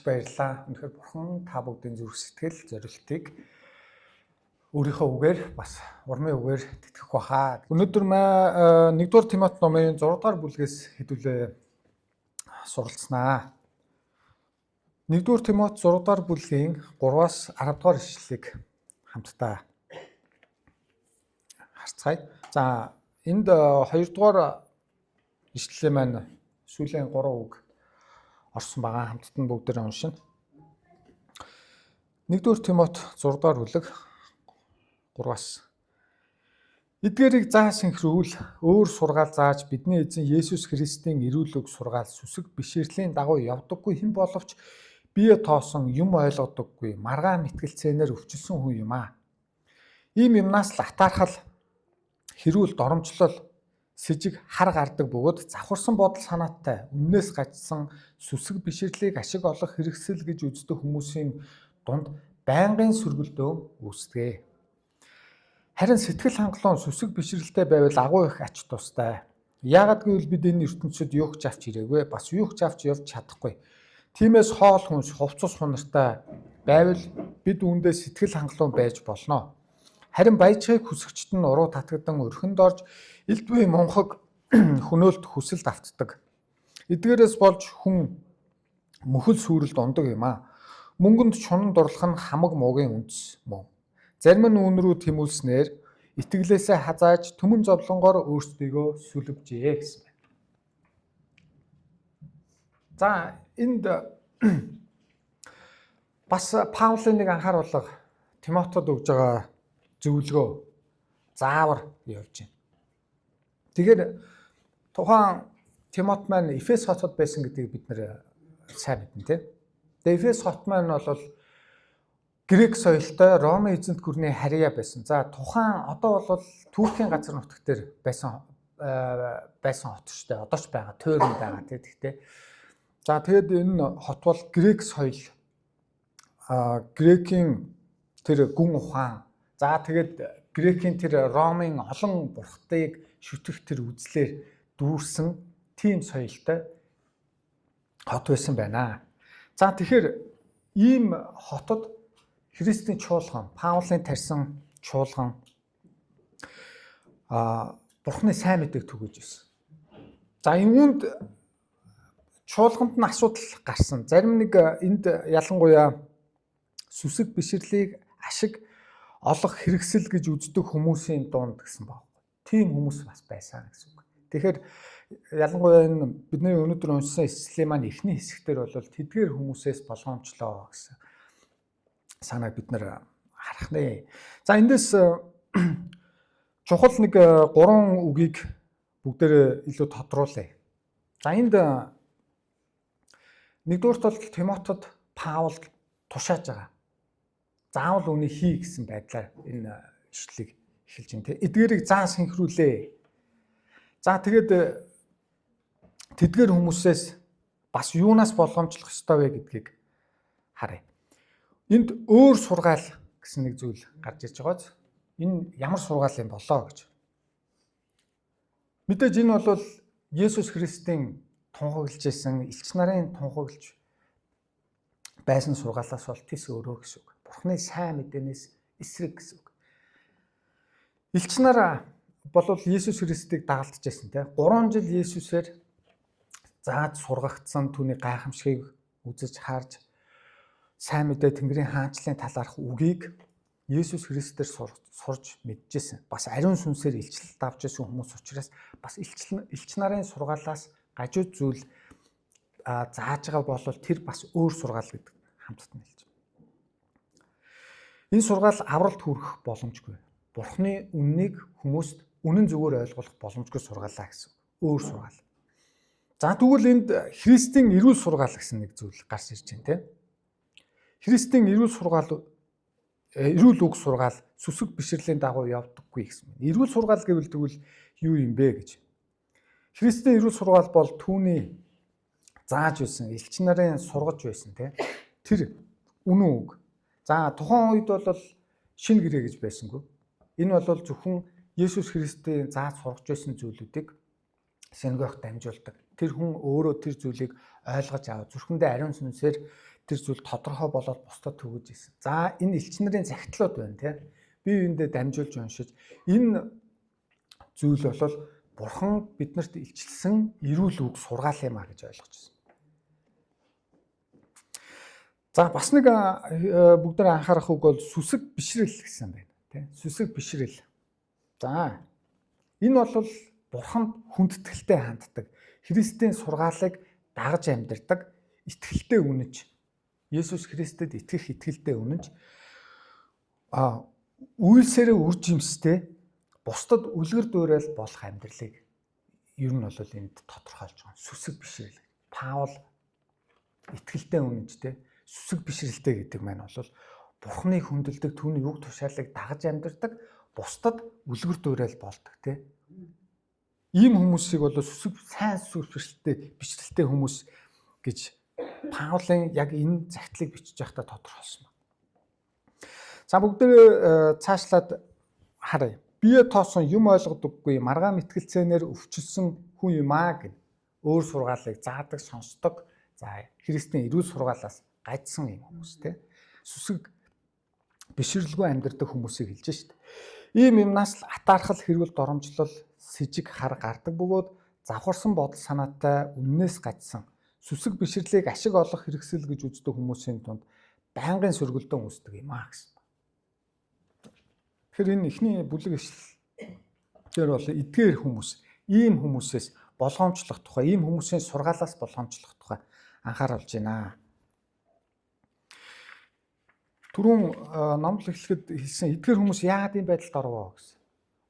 Маш их баярлалаа. Үнэхээр Бурхан та бүгдийн зүрх сэтгэл зорилтыг өөрийнхөө үгээр бас урмын үгээр тэтгэх баха. Өнөөдөр маа 1-р Тимот номын 6-р бүлгээс хэдүүлээ суралцсанаа. 1-р Тимот 6-р бүлгийн 3-аас 10-р ишлэлийг хамтдаа харцгаая. За, энд 2-р ишлэлийн маань сүүлийн 3 үг орсон байгаа. Хамтд нь бүгдээр уншина. 1-р Тимот 6-р бүлэг 3-аас. Эдгээрийг заа синхрүүл, өөр сургаал зааж бидний эзэн Есүс Христийн эрүүл үг сургаал сүсэг бишрэлийн дагуу явдаггүй хэн боловч бие тоосон, юм ойлгодоггүй, маргаан мэтгэлцээнээр өвчлсөн хүн юм аа. Ийм юмнаас л атаархал, хэрүүл, доромжлол, сэжиг хар гардаг бөгөөд завхарсан бодол санаатай, үннээс гажсан сүсэг бишрэрлийг ашиг олох хэрэгсэл гэж үздэг хүмүүсийн дунд байнгын сөргөлдөөн үүсдэг. Харин сэтгэл хангалуун, сүсэг бишрэлтэй байвал агуу их ач тустай. Яагад гэвэл бид энэ ертөнцид юу ч авч ирээгүй, бас юу ч авч явж чадахгүй. Тиймээс хоол хүнс, хувцас хунартай байвал бид үүндээ сэтгэл хангалуун байж болно. Харин баяжхыг хүсэгчд нь уруу татагдан орхинд орж элдвийн мунхаг хөнөөлт хүсэлд автдаг. Эдгээрээс болж хүн мөхөл сүрэлд ундаг юм аа. Мөнгөнд шунан дурлах нь хамаг муугийн үндэс мөн. Зарим нь үүн рүү тэмүүлснээр итгэлээсээ хазааж түмэн зовлонгоор өөрсдийгөө сүлбжээ гэсэн байна. За, энд бас Паулийн нэг анхааруулга, Тимотед өгж байгаа зөвлөгөө, заавар явж байна. Тэгэхээр тухайн Тимот маань Эфес хотод байсан гэдгийг бид нэр сайн мэднэ, тийм. Тэгээ Эфес хот маань бол грек соёлтой Ромын эзэнт гүрний харьяа байсан. За, тухайн одоо бол Туркийн газар нутаг дээр байсан хот шүү дээ. Одоо ч байгаа, тойрон байгаа, тийм. Тэгтээ. За, тэгээд энэ хот бол грек соёл, грекийн тэр гүн ухаан. За, тэгээд грекийн тэр Ромын олон бурхтыг шүтэх тэр үзлээр дүүрсэн тийм соёлтой хот байсан байна. За, тэгэхээр ийм хотод Христийн чуулган, Паулийн тарьсан чуулган Бурхны сайн мэдээг түгээж байсан. За, үүнд чуулганд нь асуудал гарсан. Зарим нэг энд ялангуяа сүсэг бишрлийг ашиг олох хэрэгсэл гэж үздэг хүмүүсийн дунд гэсэн баг. Тийм хүмүүс бас байсан гэсэн үг. Тэгэхээр ялангуяа энэ бидний өнөөдөр уншсан ишлэлийн маань эхний хэсэгтэр бол тэдгээр хүмүүсээс болгоомжлоо гэсэн санааг бид нэр харах нэ. За, эндээс чухал нэг гурван үгийг бүгдээрээ илүү тодруулъя. За, энд нэгдүгээрт бол Тимотед Паул тушааж байгаа. Заавал үүнийг хий гэсэн байдлаар энэ ишлэлийг эхэлж байна, те. Эдгээрийг заа синхруулээ. За, тэгээд тэдгээр хүмүүсээс бас юунаас болгоомжлох ёстой вэ гэдгийг харъя. Энд өөр сургаал гэсэн нэг зүйл гарч ирж байгааз энэ ямар сургаал юм болоо гэж. Мэдээж энэ бол Есүс Христийн тунхаглаж исэн, элч нарын тунхаглаж байсан сургаалаас бол тис өөрөө гэсэн үг. Бурхны сайн мэдээнээс эсрэг гэсэн үг. Элч нар бол Есүс Христийг дагалдаж байсан, те. 3 жил Есүсээр зааж сургагдсан, түүний гайхамшигыг үзэж харж, сайн мэдээ, Тэнгэрийн хаанчлалын талаарх үгийг Есүс Христээр сурж мэджсэн. Бас ариун сүнсээр илчлэлт авч ирсэн хүмүүс учраас бас элч нарын сургаалаас гажуу зүйл зааж байгаа бол тэр бас өөр сургаал гэдэг хамтд нь хэлж байна. Энэ сургаал авралт хүргэх боломжгүй. Бурхны үннийг хүмүүст үнэн зүгээр ойлгох боломжгүй сургаалаа гэсэн. Өөр сургаал. За, тэгвэл энд Христийн эрүүл сургаал гэсэн нэг зүйл гарч ирж байна, тийм. Христийн эрүүл сургаал, эрүүл үг сургаал сүсэг бишрэлийн дагуу явдаггүй гэсэн байна. Эрүүл сургаал гэвэл тэгвэл юу юм бэ гэж. Христийн эрүүл сургаал бол түүний зааж байсан, элч нарын сургаж байсан, тийм. Тэр үнэн үг. За, тухайн үед бол шинэ гэрээ гэж байсангүй. Энэ бол зөвхөн Есүс Христийн зааж сургаж байсан зүйлүүдийг синагогт дамжуулдаг. Тэр хүн өөрөө тэр зүйлийг ойлгож аваад, зүрхэндээ ариун сүнсээр Тэр зүйл тодорхой болоод бусдад түгэж ирсэн. За энэ элч нарын захидлууд байна те. Бие биендээ дамжуулж уншиж энэ зүйл бол Бурхан биднэрт илчилсэн эрүүл үг сургаал юм а гэж ойлгож байна. За бас нэг бүгдээр анхаарах үг бол сүсэг бишрэл гэсэн байна тий. Сүсэг бишрэл. За энэ бол Бурханд хүндэтгэлтэй ханддаг, Христийн сургаалыг дагаж амьдардаг, итгэлтэй үнэнч, Есүс Христэд итгэх итгэлтэй үнэнч, үйлсээрээ үр жимстэй, бусдад үлгэр дуурайл болох амьдралыг ер нь бол энд тодорхойлж байгаа. Сүсэг бишрэл. Паул итгэлтэй үнэнчтэй, сүсэг бишрэлтэй гэдэг маань бол Бурхныг хүндэлдэг, түүний үг тушаалыг дагаж амьдардаг, бусдад үлгэр дуурайл болдог тий. Ийм хүмүүсийг бол сүсэг сайн сүсэг бишрэлтэй хүмүүс гэж Паулийн яг энэ захидлыг бичиж байхдаа тодорхойлсон байна. За бүгдээ цаашлаад харъя. Бие тоосон юм ойлгодоггүй маргаан мэтгэлцээнээр өвчлсөн хүн юм аа гэн. Өөр сургаалыг заадаг, сонсдог. За Христийн эрүүл сургаалаас гайдсан юм хүмүүс те. Сүсэг бишрэлгүй амьдардаг хүмүүсийг хэлж шít. Ийм юмнаас л атаархал, хэрүүл доромжлол, сэжиг хар гардаг бөгөөд завхарсан бодол санаатай үннээс гажсан сүсэг бишрлийг ашиг олох хэрэгсэл гэж үздэг хүмүүсийн дунд байнгын сөргөлдөн үүсдэг юм аа гэсэн. Тэгэхээр энэ эхний бүлэг ишлэл дээр бол эдгээр хүмүүс, ийм хүмүүсээс болгоомжлох тухай, ийм хүмүүсийн сургаалаас болгоомжлох тухай анхааруулж байна. Түрүүн номлол эхлэхэд хэлсэн эдгээр хүмүүс яагаад ийм байдалд орвоо гэсэн.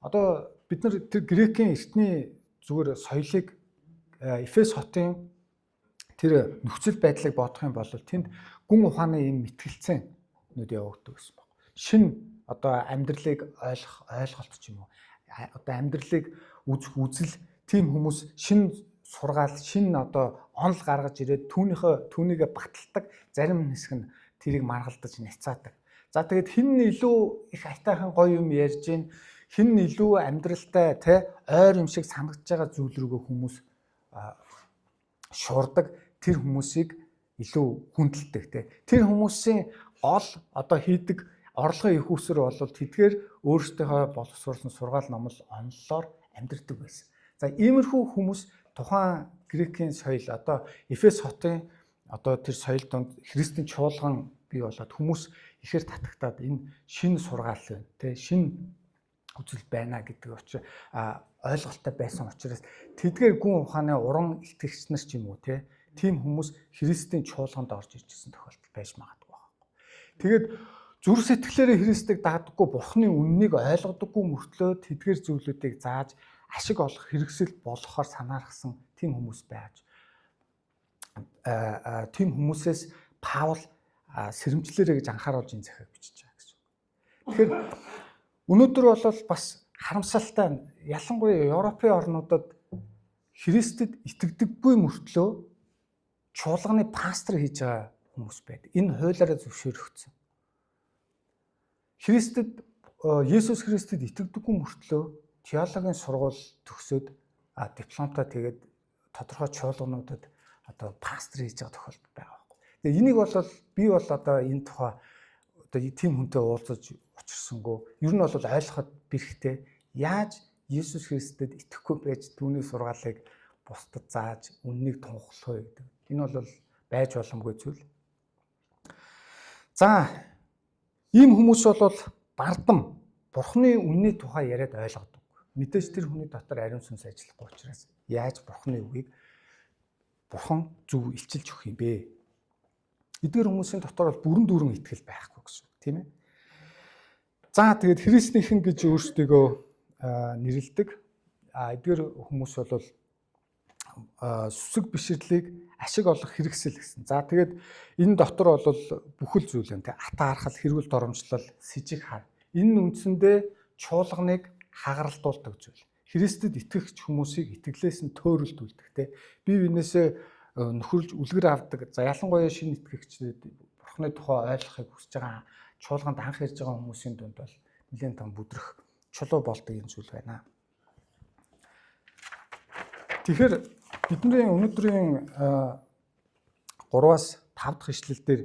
Одоо бид нар тэр грекийн эртний зүгээр соёлыг Эфес хотын тэр нөхцөл байдлыг бодох юм бол тэнд гүн ухааны ийм мэтгэлцээнүүд явагддаг гэсэн баг. Шин одоо амьдралыг ойлгох ойлголт ч юм уу, одоо амьдралыг үзэх үзэл, тийм хүмүүс шин сургаал, шин одоо онол гаргаж ирээд түүнийгээ баталдаг, зарим хэсэг нь тэрийг маргалдаж няцаадаг. За тэгээд хэн нь илүү их айтайхан гоё юм ярьж гин, хэн нь илүү амьдралтай те ойр юм шиг санагдаж байгаа зүйл рүүгээ хүмүүс шуурдаг, тэр хүмүүсийг илүү хүндэлдэг те. Тэр хүмүүсийн гол одоо хийдэг орлогын их усэр бол тэдгээр өөрсдийнхөө боловсруулсан сургаал номлол оноллоор амьдардаг байсан. За иймэрхүү хүмүүс тухайн грекийн соёл, одоо Эфес хотын одоо тэр соёл донд христийн чуулган бий болоод хүмүүс ихээр татагтаад энэ шинэ сургаал байна те, шинэ үзэл байна гэдэг учраас ойлголттой байсан учраас тэдгээр гүн ухааны уран итгэгч нар ч юм уу те, тийм хүмүүс христийн чуулганд орж ирж исэн тохиолдол байж магадгүй байна. Тэгээд зүр сэтгэлээрээ Христийг дагдаггүй, Бурхны үннийг ойлгодоггүй мөртлөө тэдгээр зүйлүүдийг зааж ашиг олох хэрэгсэл болохоор санаархсан тийм хүмүүс байж тийм хүмүүсээс Паул сэрэмжлээрэй гэж анхааруулж энэ захиаг бичиж байгаа гэсэн үг. Тэгэхээр өнөөдөр бол бас харамсалтай нь ялангуяа Европын орнуудад Христэд итгэдэггүй мөртлөө чуулганы пастор хийж байгаа хүмүүс байдаг. Энэ хуулиараа зөвшөөрөгдсөн. Христэд, Есүс Христэд итгэдэггүй мөртлөө теологийн сургууль төгсөөд дипломтой тэгээд тодорхой чуулгануудад одоо пастор хийж байгаа тохиолдол байгаа байхгүй. Тэгээ энийг бол би бол одоо энэ тухай одоо тийм хүнтэй уулзаж учирсангүй. Ер нь бол ойлгоход бэрхтэй. Яаж Есүс Христэд итгэхгүй байж түүний сургаалыг бусдад зааж үннийг тунхаглах вэ гэдэг. Энэ бол байж боломгүй зүйл. За ийм хүмүүс бол бардам Бурхны үнний тухай яриад ойлгодог. Мэдээж тэр хүний дотор ариун сүнс ажиллахгүй учраас яаж Бурхны үгийг Бурхан зөв илчилж өгөх юм бэ? Эдгээр хүмүүсийн дотор бол бүрэн дүүрэн итгэл байхгүй гэсэн үг, тийм ээ. За тэгээд христнийхэн гэж өөрсдийгөө нэрлэдэг. Эдгээр хүмүүс бол сүсэг бишрлийг ашиг олох хэрэгсэл гэсэн. За тэгээд энэ дотор бол бүхэл зүйл юм те, атаархал, хэрүүл доромжлол, сэжиг хар. Энэ нь үндсэндээ чуулганыг хагаралтуулдаг зүйл. Христэд итгэгч хүмүүсийг итгэлээс нь төөрөлдүүлдэг те. Бие биенээсээ нөхөрлж үлгэр авдаг. За ялангуяа шинэ итгэгчдэд Бурхны тухай ойлгохыг хүсэж байгаа, чуулганд анх ирж байгаа хүмүүсийн дунд бол нэлээд том бүдрэх чулуу болдог юм зүйл байна. Тэгэхээр бидний өнөөдрийн 3-аас 5 дахь ишлэл дээр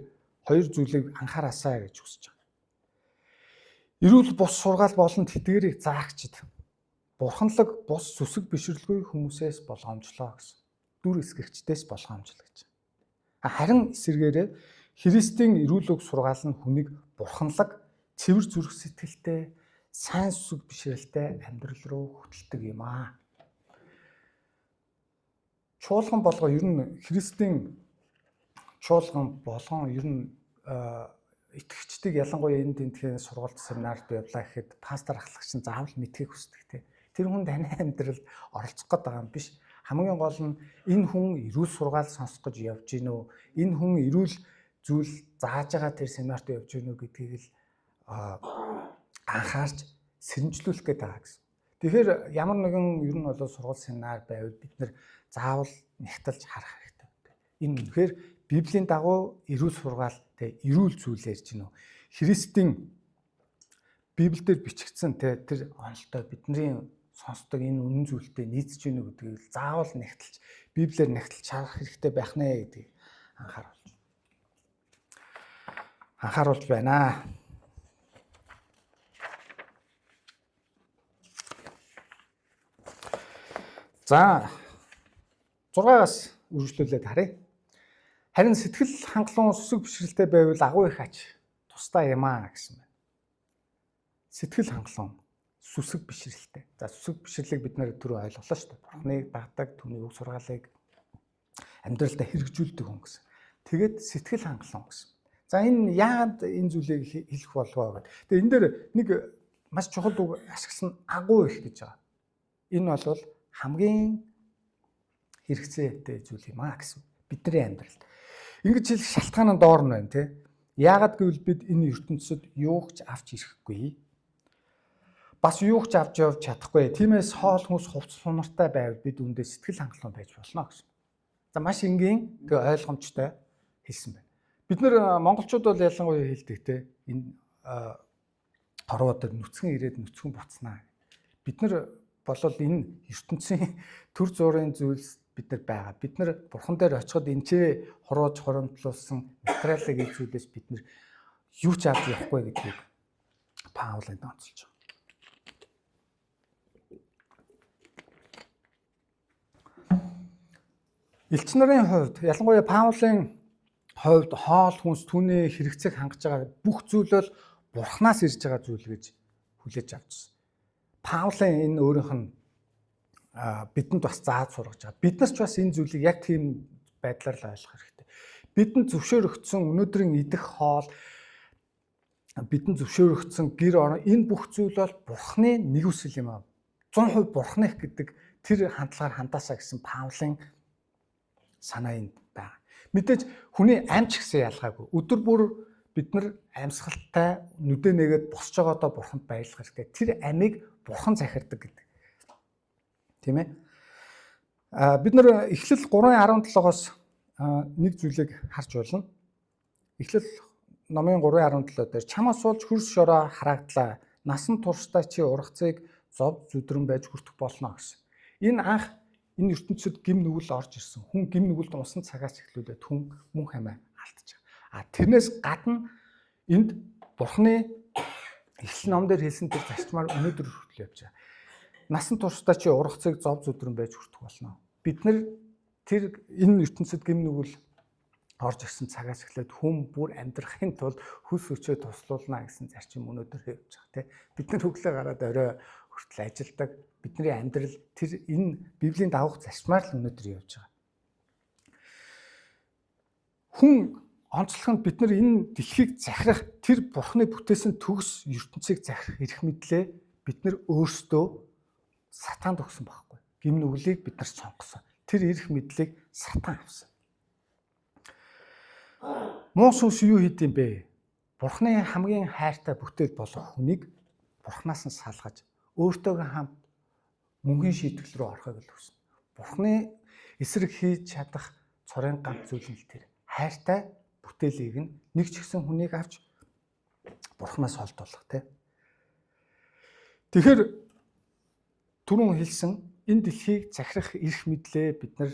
хоёр зүйлийг анхаараасай гэж хүсэж байгаа. Эрүүл бус сургаал болон тэдгэрийг заагчид бурханлаг бус сүсэг бишрэлгүй хүмүүсээс болгоомжлоо гэсэн. Дүр эсгэгчдээс болгоомжл гэж. Харин эсэргээрээ Христийн эрүүл үг сургаал нь хүнийг бурханлаг, цэвэр зүрх сэтгэлтэй, сайн сүсэг бишрэлтэй амьдрал руу хөтэлдэг юм аа. Чуулган болгоо ер нь Христийн чуулган болгон ер нь итгэгчдийг ялангуяа энэ тентхийн сургалт семинарт явлаа гэхэд пастор ахлагч нь заавал мэдхийг хүсдэг те. Тэр хүн таны амьдралд оролцох гээд байгаа юм биш. Хамгийн гол нь энэ хүн эрүүл сургаал сонсох гэж явж гин үү? Энэ хүн эрүүл зүйл зааж байгаа тэр семинарт явж гин үү гэдгийг л анхаарч сэрэмжлүүлэх гээд байгаа гэсэн. Тэгэхээр ямар нэгэн ер нь бол сургалт семинар байвал бид нэр заавал нягталж харах хэрэгтэй. Энэ үнэхээр Библийн дагуу эрүүл сургаал тэ эрүүл зүйл ярьж гинөө. Христийн Библиэлд бичигдсэн тэ тэр онолтой бидний сонсдог энэ үнэн зүйлтэй нийцэж гинөө гэдгийг заавал нягталж Библиэр нягталж харах хэрэгтэй байх нэ гэдгийг анхааруулж байна. За 6-аас үргэлжлүүлээд харъя. Харин сэтгэл хангалуун сүсэг бишрэлтэй байвал агуу их ач тусдаа юм аа гэсэн байна. Сэтгэл хангалуун сүсэг бишрэлтэй. За сүсэг бишрлийг бид нэр түрүү ойлголоо шүү дээ. Бурхныг дагдаг, түүний үг сургаалыг амьдралдаа хэрэгжүүлдэг хүн гэсэн. Тэгээд сэтгэл хангалуун гэсэн. За энэ яагаад энэ зүйлийг хэлэх болов гэдэг. Тэгээд энэ дээр нэг маш чухал үг ашигласан агуу их гэж байгаа. Энэ бол хамгийн хэрэгцээтэй зүйл юм аа гэсэн. Бидний амьдралд. Ингэж хэлэх шалтгаан нь доор нь байна тий. Яагаад гэвэл бид энэ ертөнцид юу ч авч ирэхгүй. Бас юу ч авч явж чадахгүй. Тиймээс хоол хүнс хувцас хунартай байвал бид үүндээ сэтгэл хангалуун байж болно гэсэн. За маш энгийн тэгээ ойлгомжтой хэлсэн байна. Бид нэр монголчууд бол ялангуяа хэлдэг те энэ хорвоо дээр нүцгэн ирээд нүцгэн буцнаа. Бид нар болол энэ ертөнцийн төр зуурын зүйлс бид нар байгаа. Бид нар бурхан дээр очиход энэ ч хуруулж хуримтлуулсан материалыг энэ зүйлээс бид нар юу ч авч явахгүй гэдгийг Паул энд онцолж байгаа. Элч нарын хувьд ялангуяа Паулын хувьд хоол хүнс түүний хэрэгцээг хангаж байгаа бүх зүйл бол бурхнаас ирж байгаа зүйл гэж хүлээж авчихсан. Паулын энэ өөрийнх нь бидэнд бас зааж сургаж байгаа. Бид нар ч бас энэ зүйлийг яг тийм байдлаар л ойлгох хэрэгтэй. Бидэнд зөвшөөрөгдсөн өнөөдрийн идэх хоол, бидэнд зөвшөөрөгдсөн гэр орон энэ бүх зүйл бол Бурхны нэгүсэл юм аа. 100% Бурхных гэдэг тэр хандлагаар хандаасаа гэсэн Паулын санаа энд байгаа. Мэдээж хүний амь ч гэсэн ялгаагүй. Өдөр бүр бид нар амьсгалтай нүдэ нэгээд босч байгаадаа Бурханд баярлах хэрэгтэй. Тэр амийг Бурхан захирдаг гэдэг. Тийм ээ. Бид нар Эхлэл 3:17-оос нэг зүйлийг харж байна. Эхлэл номын 3:17 дээр чамаас суулж хөрс шороо харагдлаа. Насан туршдаа чи ургацыг зов зүдрэн байж хүртэх болно гэсэн. Энэ анх энэ ертөнцид гим нүгэл орж ирсэн. Хүн гим нүгэлд унсан цагаас эхлүүлээд хүн мөн хамаа алдчих. А тэрнээс гадна энд Бурхны Эхлэл ном дээр хэлсэн тэр зарчмаар өнөөдөр хүртэл явж байгаа. Насан туршдаа чи ургацыг зов зүдрэн байж хүртэх болно. Бид нар тэр энэ ертөнцид гим нүгэл орж ирсэн цагаас эхлээд хүн бүр амьдрахын тулд хөлс өчөө туслуулна гэсэн зарчим өнөөдөр явж байгаа тий. Бид нар өглөө гараад орой хүртэл ажилдаг. Бидний амьдрал тэр энэ Библийн дагуух зарчмаар л өнөөдөр явж байгаа. Хүн онцлог нь бид нар энэ дэлхийг захирах тэр Бурхны бүтээсэн төгс ертөнцийг захирах эрх мэдлээ бид нар өөрсдөө сатаанд өгсөн байхгүй. Гим нүглийг бид нар сонгосон. Тэр эрх мэдлийг сатан авсан. Муу сүнс юу хийд юм бэ? Бурхны хамгийн хайртай бүтээл болох хүнийг Бурханаас нь салгаж өөртөөгөө хамт мөнхийн шийтгэл рүү орохыг л хүснэ. Бурхны эсрэг хийж чадах цорын ганц зүйл нь л тэр. Хайртай бүтээлийг нь нэг ч гэсэн хүнийг авч Бурханаас холдуулах тий. Тэгэхээр түрүүн хэлсэн энэ дэлхийг захирах эрх мэдлээ бид нар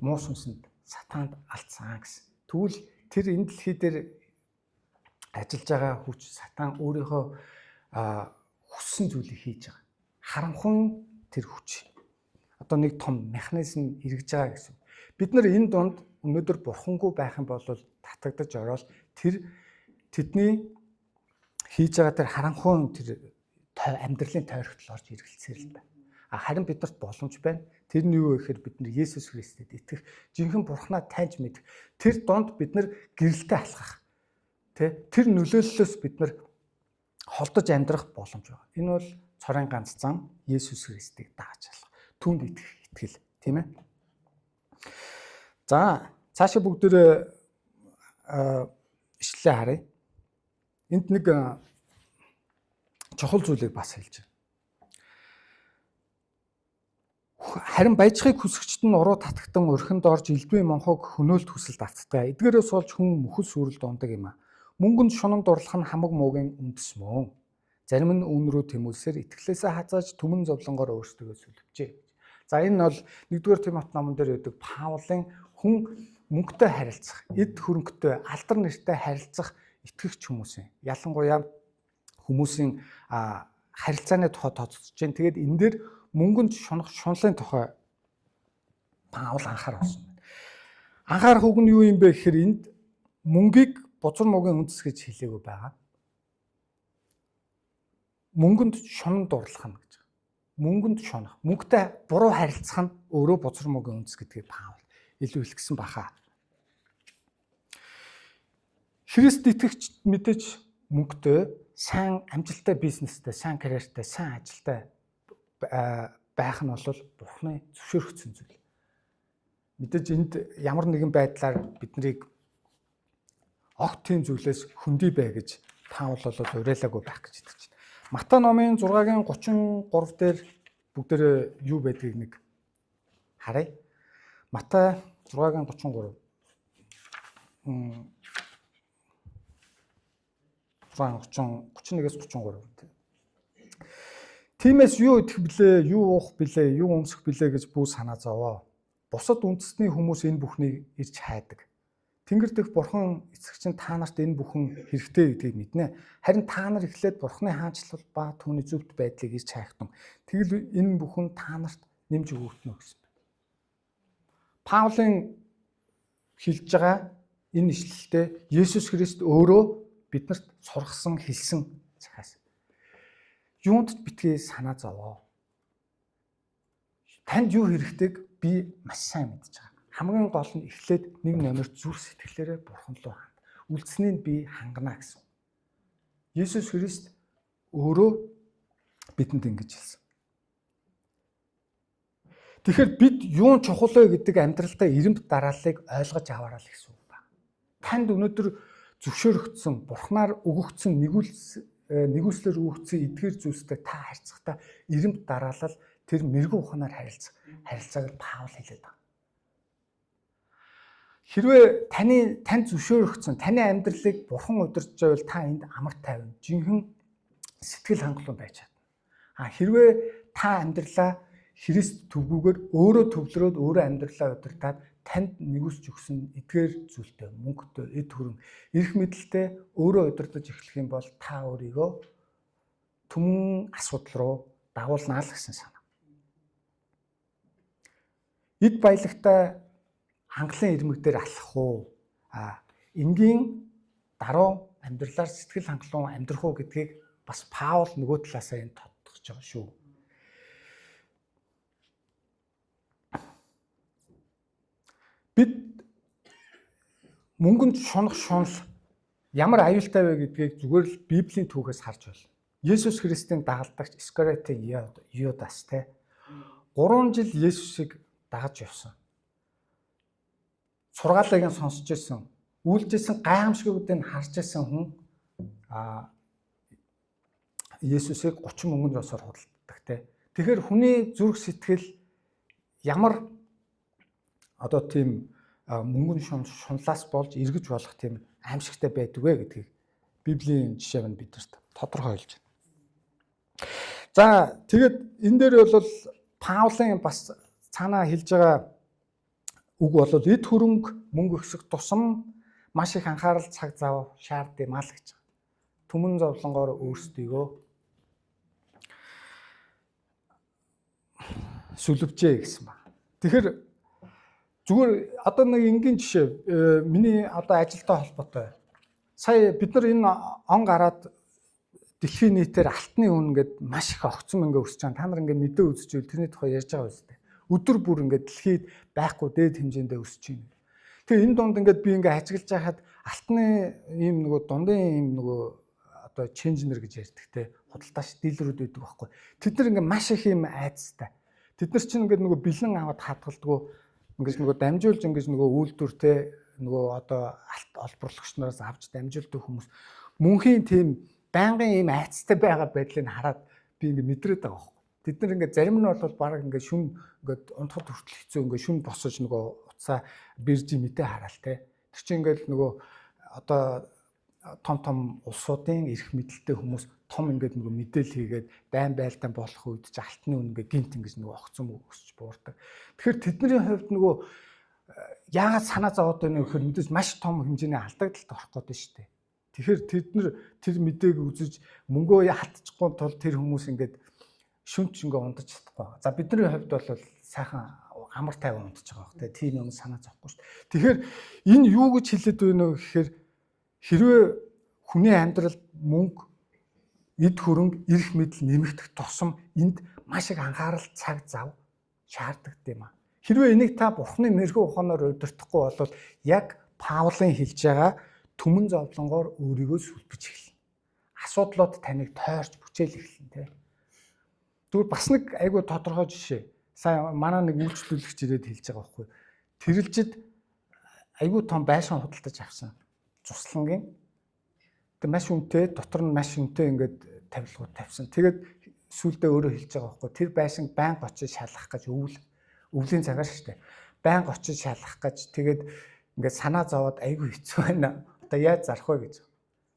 муу сүнсэнд сатаанд алдсан гэсэн. Тэгвэл Тэр энэ дэлхий дээр ажиллаж байгаа хүч сатан өөрийнхөө хүссэн зүйлийг хийж байгаа. Харанхуй тэр хүч. Одоо нэг том механизм эргэж байгаа гэсэн. Бид нар энэ дунд өнөөдөр бурхангүй байх юм бол татагдаж ороод тэр тэдний хийж байгаа тэр харанхуй тэр амьдралын тойрогтол орж эргэлцээр л байна. А харин биднэрт боломж байна. Тэр нь юу вэ гэхээр бид нар Есүс Христэд итгэх, жинхэнэ Бурхнаа таньж мэдэх. Тэр дунд бид нар гэрэлтэй алхах. Тэ? Тэр нөлөөллөөс бид нар холдож амьдрах боломж байна. Энэ бол цорын ганц зам Есүс Христийг дагаж алхах. Түүнд итгэх итгэл, тийм ээ. За, цаашаа бүгдээрээ ишлэлээ харъя. Энд нэг чухал зүйлийг бас хэлж байна. Харин баяжхыг хүсэгчд нь уруу татагтан орхинд орж элдвийн монхог хөнөөлт хүсэлд автдаг. Эдгээрээс болж хүн мөхөл сүрэлд ундаг юм а. Мөнгөнд шунан дурлах нь хамаг муугийн үндэс мөн. Зарим нь үүн рүү тэмүүлсээр итгэлээсээ хазааж түмэн зовлонгоор өөрсдөө сүлвжээ. За энэ бол 1-р Тимот номон дээр өгдөг Паулын хүн мөнгөтэй харилцах, эд хөрөнгөтэй, алдар нэртэй харилцах итгэгч хүмүүсийн ялангуяа хүмүүсийн харилцааны тухай тооцож байна. Тэгээд энэ дээр мөнгөнд шунах шунлын тухай Паул анхаарах болсон байна. Анхаарах үг нь юу юм бэ гэхээр энд мөнгийг бузар муугийн үндэс гэж хэлээгүй байгаа. Мөнгөнд шунан дурлах нь гэж байгаа. Мөнгөнд шунах, мөнгөтэй буруу харилцах нь өөрөө бузар муугийн үндэс гэдгийг Паул илүү хэлсэн баха. Христ итгэгчд мэдээж мөнгөтэй, сайн амжилттай бизнестэй, сайн карьертай, сайн ажилтай байх нь бол Бурхны зөвшөөрөгдсөн зүйл. Мэдээж энд ямар нэгэн байдлаар биднийг огт тийм зүйлээс хөндөй бай гэж Паул бол уриалаагүй байх гэж итгэж байна. Матай номын 6-гийн 33 дээр бүгдээрээ юу байдгийг нэг харъя. Матай 6-гийн 33. 6 31-ээс 33. Тиймээс юу идэх блэ, юу уух блэ, юу өмсөх блэ гэж бүү санаа зовоо. Бусад үндэстний хүмүүс энэ бүхнийг ирж хайдаг. Тэнгэр дэх бурхан эцэг чинь та нарт энэ бүхэн хэрэгтэй гэдгийг мэднэ. Харин та нар эхлээд бурханы хаанчлал ба түүний зөвхт байдлыг ирж хайхтун. Тэгэл энэ бүхэн та нарт нэмж өгөгдөнө гэсэн байна. Паулийн хэлж байгаа энэ ишлэлдээ Есүс Христ өөрөө биднэрт сургасан, хэлсэн захиас. Юунд ч битгий санаа зовоо. Танд юу хэрэгтэйг би маш сайн мэдж байгаа. Хамгийн гол нь эхлээд нэг номер зүрх сэтгэлээрээ бурхан руу ханд. Үлдсэнийг би хангана гэсэн. Есүс Христ өөрөө бидэнд ингэж хэлсэн. Тэгэхээр бид юун чухал вэ гэдэг амьдралдаа эрэмб дарааллыг ойлгож аваарай л гэсэн үг байна. Танд өнөөдөр зөвшөөрөгдсөн, бурхнаар өгөгдсөн нэгүслэр өгөгдсөн эдгээр зүйлстэй та харьцахдаа эрэмб дараалал тэр мэрэгэн ухаанаар харилцах харилцааг Паул хэлээд байгаа. Хэрвээ танд зөвшөөрөгдсөн, таны амьдралыг бурхан удирдах байвал та энд амар тайван, жинхэнэ сэтгэл хангалуун байж чадна. А хэрвээ та амьдралаа Христ төвгүүгээр өөрөө төвлөрөөд өөрөө амьдралаа удирдаад танд нэгүсч өгсөн эдгээр зүйлтэй, мөнгөтэй, эд хөрөнгө, эрх мэдэлтэй өөрөө удирдах эхлэх юм бол та өөрийгөө түмэн асуудал руу дагуулнаа л гэсэн санаа. Эд баялагтай хангалын ирмэг дээр алхах уу? А энгийн даруй амьдралаар сэтгэл хангалуун амьдрах уу гэдгийг бас Паул нөгөө талаасаа энэ тодтогч байгаа шүү. Бид мөнгөнд шунах шунал ямар аюултай вэ гэдгийг зүгээр л Библийн түүхээс харж байна. Есүс Христийн дагалдагч Искариотын Юдас те 3 жил Есүсийг дагаж явсан. Сургаалыг нь сонсч ирсэн, үйлжсэн гайхамшигуудыг харж ирсэн хүн Есүсийг 30 мөнгөнд ёсоор худалддаг те. Тэгэхээр хүний зүрх сэтгэл ямар одоо тийм мөнгөн шунлаас болж эргэж болох тийм аимшигтай байдаг вэ гэдгийг Библийн жишээ нь бидэрт тодорхой хэлж байна. За тэгээд энэ дээр бол Паулын бас цаанаа хэлж байгаа үг бол эд хөрөнгө мөнгө өсөх тусам маш их анхаарал цаг зав шаардсан юм аа л гэж. Түмэн зовлонгоор өөрсдийгөө сүлвжээ гэсэн ба. Тэгэхээр зүгээр одоо нэг энгийн жишээ миний одоо ажилтай холбоотой. Сая бид нар энэ он гараад дэлхийн нийтээр алтны үн ингээд маш их огцом ингээ өсөж байгаа. Та нар ингээ мэдээ үзэж байвал тэрний тухай ярьж байгаа үстэй. Өдөр бүр ингээд дэлхийд байхгүй дээд хэмжээндээ өсөж байна. Тэгээ энэ дунд ингээд би ингээ ажиглаж байхад алтны ийм нөгөө дундын ийм нөгөө одоо ченжнер гэж ярьдаг те худалдаач дилерүүд байдаг байхгүй. Тэд нар ингээ маш их ийм айцтай. Тэд нар чинь ингээд нөгөө бэлэн аваад хадгалдгүү ингээд нөгөө дамжуулж ингээд нөгөө үйлдвэр те нөгөө одоо алт олборлогч нараас авч дамжуулдаг хүмүүс мөнхийн тийм байнгын ийм айцтай байгаа байдлыг хараад би ингээд мэдрээд байгаа байхгүй. Тэд нар ингээд зарим нь бол баг ингээд шүн ингээд унтахад хүртэл хэцүү ингээд шүн босож нөгөө утсаа биржийн мэдээ хараал те. Тэр чинь ингээд нөгөө одоо том том улсуудын эрх мэдэлтэй хүмүүс том ингээд нөгөө мэдээлэл хийгээд дайн байлдаан болох үед чи алтны үн ингээд гинт ингэж нөгөө огцом өсч буурдаг. Тэгэхээр тэдний хувьд нөгөө яагаад санаа зовоод байна вэ гэхээр мэдээж маш том хэмжээний алдагдалт орох гээд байна шүү дээ. Тэгэхээр тэд нар тэр мэдээг үзэж мөнгөө халтчихгүй тул тэр хүмүүс ингээд шүнч ингээ ундаж чадахгүй. За бидний хувьд бол сайхан амар тайван ундаж байгаа бох те. Тийм юм санаа зовхгүй шүү дээ. Тэгэхээр энэ юу гэж хэлээд байна вэ гэхээр хэрвээ хүний амьдралд мөнгө, эд хөрөнгө, эрх мэдэл нэмэгдэх тусам энд маш их анхаарал, цаг зав шаарддаг юм а. Хэрвээ энийг та Бурхны мэрэгэн ухаанаар удирдахгүй бол яг Паулын хэлж байгаа түмэн зовлонгоор өөрийгөө сүлбэж эхэлнэ. Асуудлууд таныг тойрч бүчээл эхэлнэ те. Тэгвэл бас нэг айгүй тодорхой жишээ. Сайн манай нэг үйлчлүүлэгч ирээд хэлж байгаа байхгүй. Тэрэлжид айгүй том байшин худалдаж авсан. Цуслангийн. Тэг маш үнэтэй, дотор нь маш үнэтэй ингээд тавилгууд тавьсан. Тэгээд сүүлдээ өөрөө хэлж байгаа байхгүй. Тэр байшин байнга очиж шалгах гэж өвлийн цагаар шүү дээ. Байнга очиж шалгах гэж тэгээд ингээд санаа зовоод айгүй хэцүү байна. Одоо яаж зарах вэ гэж.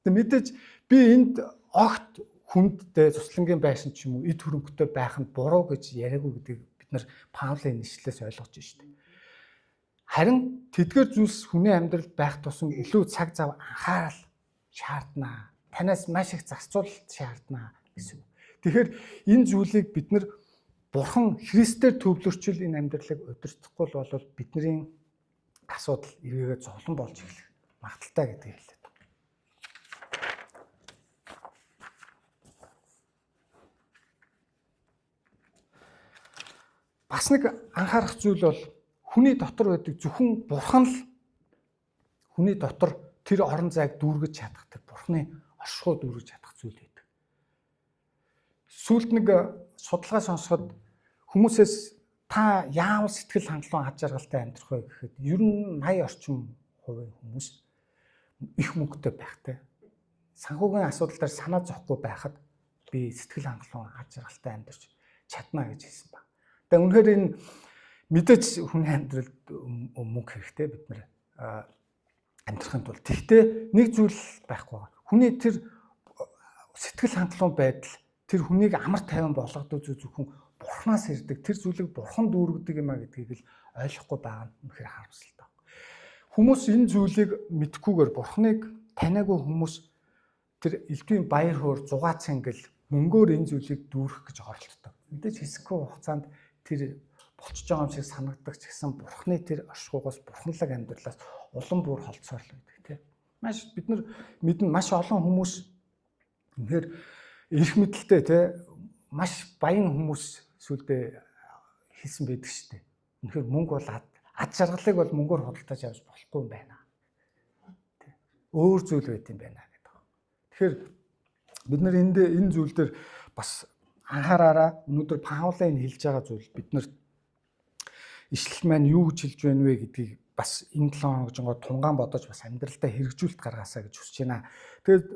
Тэг мэдээж би энд огт хүндтэй цуслангийн байшин ч юм уу эд хөрөнгөтэй байх нь буруу гэж яриаггүй гэдгийг бид нар Паулийн нэшлээс ойлгож байна шүү дээ. Харин тэдгэр зүйлс хүний амьдралд байх тусам илүү цаг зав анхаарал шаарднаа. Танаас маш их зарцуулалт шаарднаа гэсэн үг. Тэгэхээр энэ зүйлийг бид нар Бурхан Христээр төвлөрчл энэ амьдралыг удирдахгүй бол бидний асуудал эргээгээ зовлон болж эхлэх магадaltaй гэдгийг хэлээд байна. Бас нэг анхаарах зүйл бол хүний дотор байдаг зөвхөн Бурхан л хүний дотор тэр орон зайг дүүргэж чадах тэр Бурханы оршихуй дүүргэж чадах зүйл байдаг. Сүүлд нэг судалгаа сонсоход хүмүүсээс та яавал сэтгэл хангалуун ад жаргалтай амьдрах вэ гэхэд ер нь 80 орчим хувийн хүмүүс их мөнгөтэй байхтай. Санхүүгийн асуудал дээр санаа зовхгүй байхад би сэтгэл хангалуун ад жаргалтай амьдарч чадна гэж хэлсэн баг. Тэгээ үнэхээр энэ мэдээж хүний амьдралд мөнгө хэрэгтэй бид нэр амьдрахын тулд. Тэгэхдээ нэг зүйл байхгүй байгаа. Хүний тэр сэтгэл хангалуун байдал тэр хүнийг амар тайван болгодог зүйл зөвхөн Бурханаас ирдэг. Тэр зүйлийг Бурхан дүүргэдэг юм а гэдгийг л ойлгохгүй байгаа нь үнэхээр харамсалтай. Хүмүүс энэ зүйлийг мэдхгүйгээр Бурханыг таниагүй хүмүүс тэр элдвийн баяр хөөр зугаа цэнгэл мөнгөөр энэ зүйлийг дүүргэх гэж оролддог. Мэдээж хэсэгхэн хугацаанд тэр болчихж байгаа юм шиг санагддаг ч гэсэн Бурханы тэр оршихугаас бурханлаг амьдралаас улам бүр холцоор л байдаг тийм. Маш бид нар мэднэ маш олон хүмүүс үнэхээр эрх мэдэлтэй те маш баян хүмүүс сүлдээ хэлсэн байдаг шүү дээ. Үнэхээр мөнгө бол ад жаргалыг бол мөнгөөр худалдаж авч болохгүй юм байна. Тэ. Өөр зүйл байт юм байна гэдэг. Тэгэхээр бид нар энд энэ зүйл дээр бас анхаараараа өнөөдөр Паулийн хэлж байгаа зүйл бид нар ишлэл маань юу гэж хэлж байна вэ гэдгийг бас энэ 7 хоног тунгаан бодож бас амьдралдаа хэрэгжүүлэлт гаргаасаа гэж хүсэж байна. Тэгээд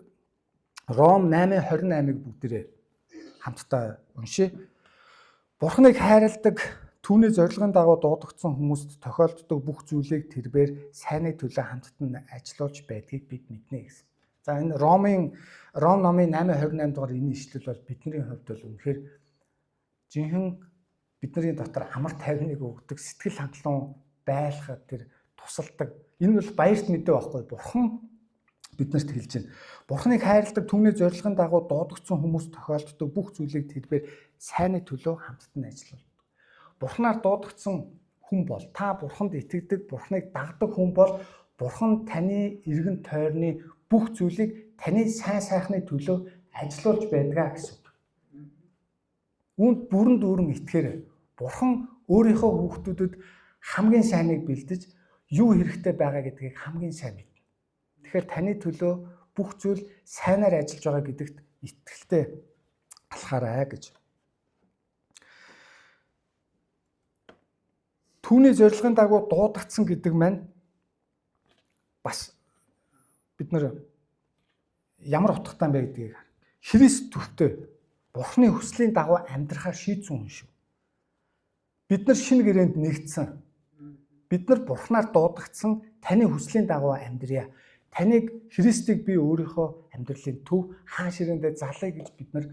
Ром 8:28-ыг бүгдээрээ хамтдаа уншъя. Бурхныг хайрладаг, түүний зорилгын дагуу дуудагдсан хүмүүст тохиолддог бүх зүйлийг тэрбээр сайнны төлөө хамтд нь ажилуулж байдгийг бид мэднэ гэсэн. За энэ Ром номын 8:28 дугаар энэ ишлэл бол бидний хувьд бол үнэхээр жинхэнэ бидний дотор амар тайвныг өгдөг сэтгэл хангалуун байлгах тэр тусалдаг. Энэ бол баярт мэдээ байхгүй. Бурхан биднэрт хэлж байна. Бурханыг хайрладаг, түүний зорилгын дагуу дуудагдсан хүмүүс тохиолддог бүх зүйлийг тэрбээр сайнны төлөө хамтд нь ажиллаулдаг. Бурханаар дуудагдсан хүн бол та Бурханд итгэдэг, Бурханыг дагдаг хүн бол Бурхан таны эргэн тойрны бүх зүйлийг таны сайн сайхны төлөө ажилуулж байдгаа гэсэн үг. Үүнд бүрэн дүүрэн итгэхээр Бурхан өөрийнхөө хүүхдүүдэд хамгийн сайныг бэлдэж юу хэрэгтэй байгаа гэдгийг хамгийн сайн мэднэ. Тэгэхээр таны төлөө бүх зүйл сайнаар ажиллаж байгаа гэдэгт итгэлтэй алхаарай гэж. Түүний зорилгын дагуу дуудагдсан гэдэг маань бас бид нар ямар утгатай юм бэ гэдгийг Христ төвтэй Бурхны хүслийн дагуу амьдрахаар шийдсэн хүн шүү. Бид нар шинэ гэрээнд нэгдсэн. Бид нар Бурхнаар дуудагдсан, таны хүслийн дагуу амьдрья. Таныг Христийг би өөрийнхөө амьдралын төв хаан ширээндээ залъя гэж бид нар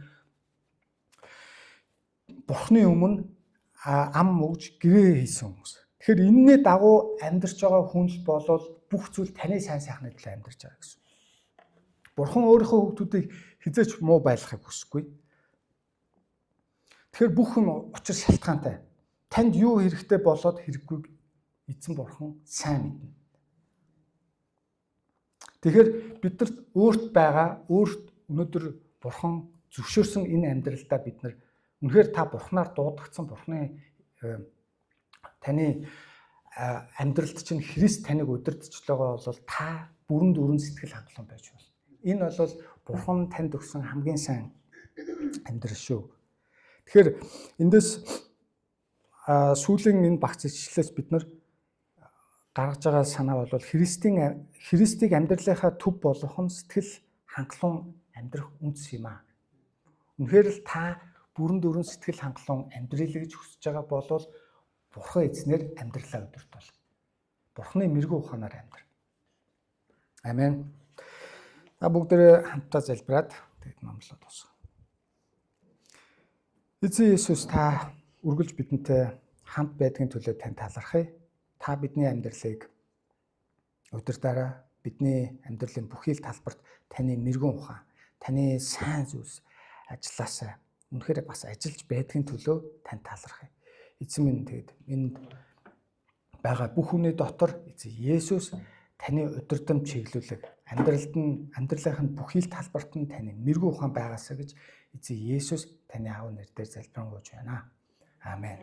Бурхны өмнө ам өгж гэрээ хийсэн хүмүүс. Тэгэхээр энэний дагуу амьдарч байгаа хүн л болвол бүх зүйл таны сайн сайхны төлөө амьдарч байгаа гэсэн. Бурхан өөрийнхөө хүүхдүүдийг хизээч муу байлгахыг хүсэхгүй. Тэгэхээр бүх юм учир шалтгаантай. Танд юу хэрэгтэй болоод хэрэггүйг эзэн Бурхан сайн мэднэ. Тэгэхээр бид нарт өөрт байгаа, өөрт өнөөдөр Бурхан зөвшөөрсөн энэ амьдралдаа бид нар үнэхээр та Бурханаар дуудагдсан, Бурханы таны амьдралд чинь Христ таныг удирдах байгаа бол та бүрэн дүүрэн сэтгэл хангалуун байж болно. Энэ бол Бурхан танд өгсөн хамгийн сайн амьдрал шүү. Тэгэхээр эндээс сүүлийн энэ багц ишлэлээс бид нар гаргаж байгаа санаа бол Христийг амьдралынхаа төв болгох нь сэтгэл хангалуун амьдрах үндэс юм аа. Үнэхээр л та бүрэн дүүрэн сэтгэл хангалуун амьдралыг гэж хүсэж байгаа бол Бурхан эзнэр амьдралаа өдөртөл. Бурханы мэрэгүү ухаанаар амьдр. Амен. Та бүгдээрээ хамтдаа залбираад тэгэд номлоо дуусгая. Эзэн Иесус, та үргэлж бидэнтэй хамт байдгийн төлөө тань талархъя. Та бидний амьдралыг удирдаарай. Бидний амьдралын бүхий л талбарт таны мэрэгэн ухаан, таны сайн зүйлс ажилласаа. Үнэхээр бас ажиллаж байдгийн төлөө тань талархъя. Эзэн минь, тэгэд энд байгаа бүх хүний дотор эзэн Есүс таны удирдам чиглүүлэг, амьдралд нь амьдралынх нь бүхий л талбарт нь таны мэрэгэн ухаан байгаасаа гэж эзэн Есүс таны аав нэр дээр залбирanгуйж байна. Амен.